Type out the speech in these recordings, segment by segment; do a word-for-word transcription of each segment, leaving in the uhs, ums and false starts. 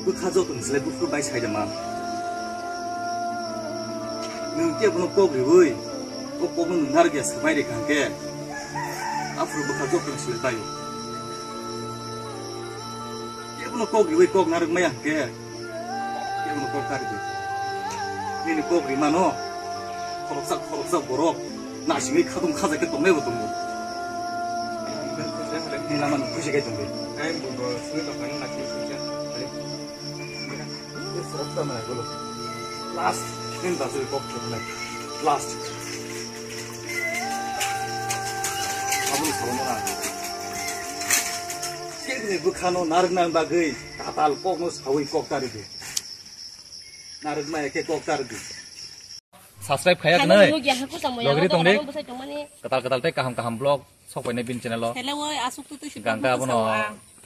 Bwkha joto ni slai buphuru bai sai da ma. Nwng kebo no kok riwi, o kok no nwng narwk ya swbai rikha hwnkhe, aphuru bwkha joto ni slai bai o. Kebo no kok riwi kok narwk maya hwnkhe, kebo no kok ta ridi. Nini kok rimano khoroksa khoroksa borok nasingwi khatung khajak khe tongnai bo tongo. Nini lama no khusi khai tongdi. Last, nini dasu kok thoknai. Last. Aboni salamo na. Kebni bwkhano narwkna bagwi tatal kokno sawi kok ta ridi. Narwkna eke kok ta ridi. Subscribe khaya tongmani. Logri tongdi. Katal katal tei kaham kaham vlog sok painai bini channel o. Gangka abono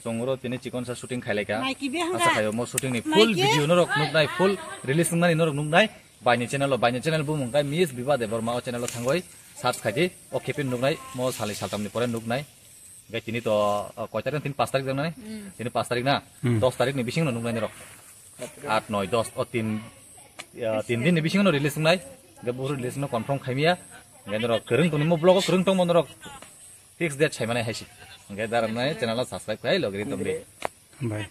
chwngro tini chikon sa shooting khailai ka. Asa khayo mo shooting ni full video norok nuknai, full release nuknani norok nuknai. Baini channel o, baini channel bumung khe Miss Biba Debbarma o channel o thangwi search khaidi. O khe pin nuknai, mo salni saltam ni pore nuknai. Hingke tini to, uh, koi tarik, tini pas tarik jang nai? Tini pas tarik na? Dos tarik ni bising no nuknai norok. At, noi, dos, o tin, ya, tin din ni bising no release nuknai. Hingke bo release no confirm khaimya. Hingke norok kwrwng tongni mo vlog o kwrwng tongmo norok fix date sai manai haisi. Hingke daram nai channel o subscribe khai logri tongdi. Bye.